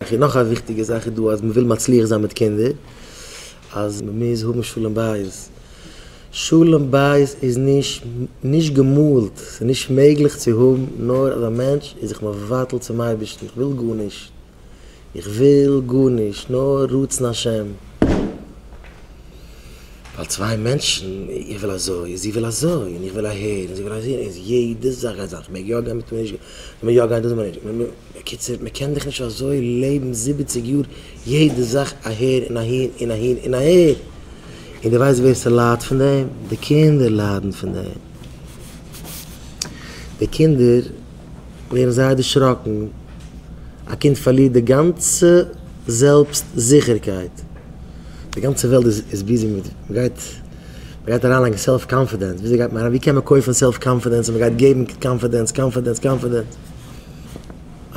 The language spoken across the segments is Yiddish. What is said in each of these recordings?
נאך א וויכטיגע זאך איז דא אז מען וויל מצליח זיין מיט קינדער אז מען מוז האבן שלום בית, שלום בית איז נישט נישט געמאלט, ס'איז נישט מעגליך צו האבן נאר אז א מענטש איז זיך מבטל צום אייבערשטן, איך וויל גארנישט, איך וויל גארנישט נאר רצון השם. ווייל צוויי מענטשן, איך וויל אזוי און זי וויל אזוי, און איך וויל אהער און זי וויל אהין, איז יעדע זאך גייט זיין, כ'מעג יא גיין מ'טאר נישט גיין, מ'מעג יא גיין דא מ'מעג נישט גיין, בקיצור מ'קען דאך נישט אזוי לעבן זיבעציג יאר יעדע זאך אהער און אהין און אהין און אהער, און דו ווייסט ווער ס'ליידט פון דעם? די קינדער ליידן פון דעם, די קינדער ווערן זייער דערשראקן, א קינד פארלירט די גאנצע זעלבסט זיכערקייט. די גאנצע וועלט איז busy מיט מ'גייט מ'גייט אריינלייגן self confidence, וויאזוי גייט מען אריין ווי קען מען קויפן self confidence און מ'גייט געבן confidence confidence confidence,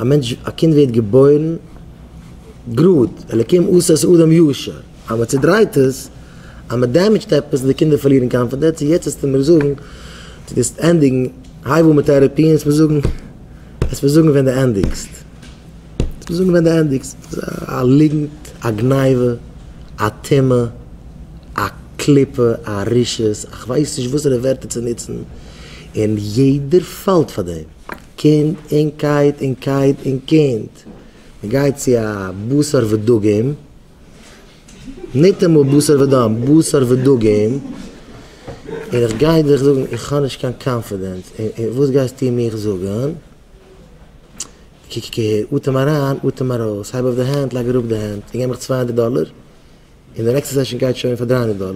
א מענטש א קינד ווערט געבוירן גראד, אלקים עשה את האדם ישר, אז מ'צודרייט עס, אז מ'דעמעדזשט עפעס און די קינדער פארלירן confidence, און יעצט וועסטו מיר זאגן דו וועסט ענדיגן הייב אן מיט therapy און וועסט מיר זאגן וועסט מיר זאגן ווען דו ענדיגסט. צו זאגן ווען דו ענדיגסט, ס'איז א ליגנט, א גניבה, א טומאה, א קליפה, א רשעות, איך ווייס נישט וואסערע ווערטער צו נוצן, און יעדער פאלט פאר דעם, קינד און קייט און קייט און קינד, מען גייט צו א בשר ודגים, ניטאמאל בשר ודם, בשר ודגים, און איך גיי דיך זאגן איך האב נישט קיין confidence, און וואס גייסטו מיך זאגן? קוק קוק אהער, אטעם אריין, אטעם ארויס, הייב אויף די הענט, לייג אראפ די הענט, און געב מיך 200 דאלער, און די נעקסטע session גייט שוין פאר 300 דאלער,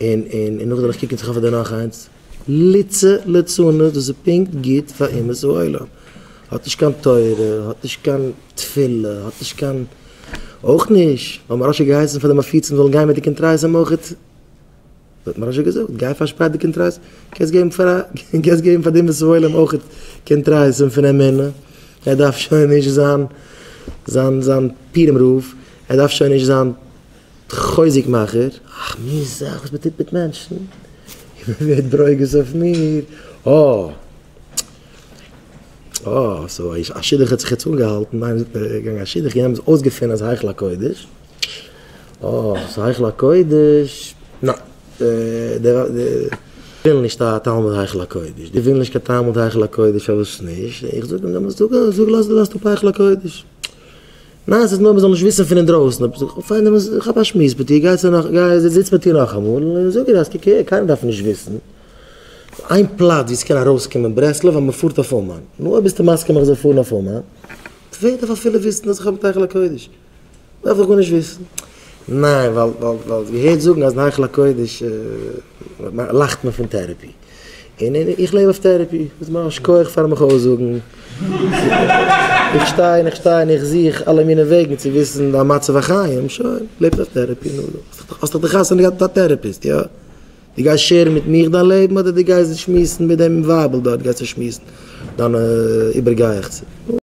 און און און נאכדעם וועל איך קוקן צו איך האב פאר דיר נאך איינס. ליצה ליצנות, דאס איז פונקט גוט פאר אומות העולם. האט נישט קיין תורה, האט נישט קיין תפילה, האט נישט קיין. אויך נישט, ווייל מוהרא"ש האט געהייסן פאר די מפיצים זאלן גיין מיט די קונטרסים אויך. האט מוהרא"ש געזאגט, גיי פארשפרייט די קונטרס, קענסט געבן פאר א, קענסט געבן פאר די אומות העולם אויך קונטרסים פון אמונה, ער דארף שוין נישט זיין זיין זיין פורים רב, ער דארף שוין נישט זיין חוזק מאכער. אך מין זאך וואס מען טוט מיט מענטשן, און מען ווערט ברוגז אויף מיר, אה. אה, so א שידוך האט זיך יעצט אנגעהאלטן, איינער זאגט מיר ער איז געגאנגען א שידוך, יענער האט אויסגעפונען אז היכל הקודש. אה, ס'איז היכל הקודש. ניין, די ווילן נישט א תלמיד היכל הקודש. די ווילן נישט קיין תלמיד היכל הקודש, פארוואס נישט? איך זאג אים, דעמאלטס זאג, זאג, לאז, לאז אפ היכל הקודש. ניין, ס'איז נאר מ'זאל נישט וויסן פון אינדרויסן. אבער זאג איך, פיין, דעמאלטס כאפ א שמועס מיט איר, גיי צו נאך, גיי זיץ מיט איר נאכאמאל, און זאג איר אז קוק אהער, קיינער דארף נישט וויסן. איין פלאץ וואו ס'קען ארויסקומען ברסלב אז מ'פארט אויף אומאן. נו, אויב ביסטו מסכים איך זאל פארן אויף אומאן, ווער דארף אפילו וויסן אז איך האב מיט היכל הקודש? דארף איך גארנישט וויסן. ניין, ווייל ווייל ווייל געהערט זאגן אז אין היכל הקודש לאכט מען פון therapy. און און איך לעב אויף therapy. וואס מיין שכוח פארן מיך אויסזאגן. איך שטיי און איך שטיי און איך זוך אלע מיני וועגן צו וויסן דיין מצב החיים. שוין, לעבסט אויף therapy. נו, האסט דאך די חתונה געהאט מיט א therapist, יא? דו גייסט share ן מיט מיך דיין לעבן אדער דו גייסט שמועסן מיט דעם ווייבל דארט גייסטו שמועסן דיינע איבערגייעכצער?